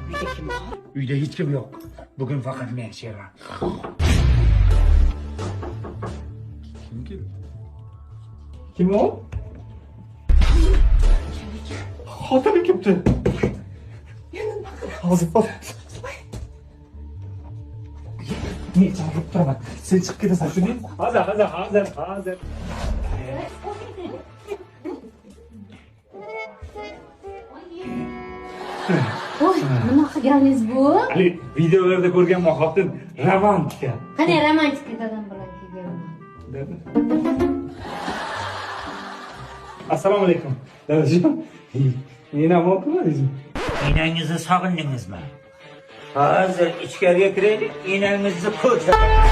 Uyda kim bor? Uyda hech kim yo'q. Bugun faqat men, Sherman. Kim keldi? Kim o? Xotinim kelibdi. Hozir Men chaqirib turaman. Sen chiqib ketasan, tushundingmi? Hozir, hozir, hozir, hozir. Voy, nima qilganingiz bu? Hali videolarda ko'rganman, xotin romantika. Qani romantika dadam bilan kelganman. Assalomu alaykum. Dadajon. Meni omon qilmadingizmi? Enangizni sog'indingizmi? Hozir ichkariga kiraylik, enangizni ko'rsataman.